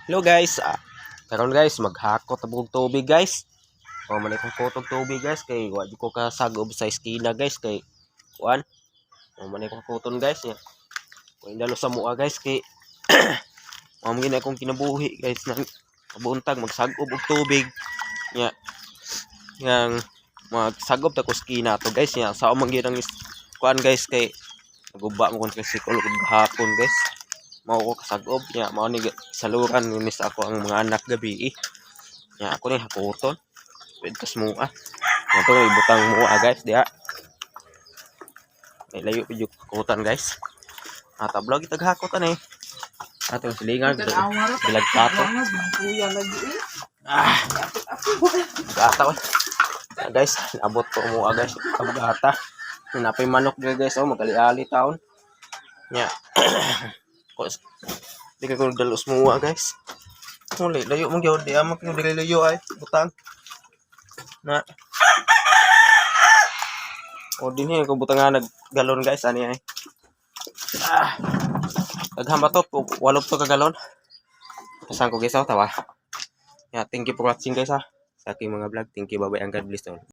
Hello guys, karon guys, maghakot ta og tubig, guys. O man akong kutog tubig, guys, kay wa jud ko kasagob sa eskina, guys, kay kuan. O man akong kuton, guys, nya. Kung dalo sa mua, guys, kay mao man gyud akong kinabuhi, guys, nang buntag magsagob og tubig nya yang magsagob ta ko eskina to, guys, nya sa man gyud ang kuan, guys, kay naguba mo kong tricycle ug hapon, guys, mao ko kasagob nya mao ni saluran ni sa ako ang mga anak gabi eh. Nya ako ni hakuton pwede tas mua to ibutang mua, guys, diha. May layo pa jud hakutan, guys. Tablo kita hakutan eh. Ato silingan bilag kato. Kuya lagi eh. Ah, gata ko. Ah, guys, abot ko mua, guys. Gata. Napay manok diri, guys, oh, magali-ali taon. Nya. Ko di ka ko dalos mua, guys. Muli, layo mo gyud, di amo kini dili layo ay butang. Na. O dinhi ko butang nga nag galon, guys, ani ay. Ah. Daghan ba to? Walo to ka galon. Pasan ko, guys, oh, tawa. Yeah, thank you for watching, guys, ha. Sa aking mga vlog. Thank you, bye bye and God bless all.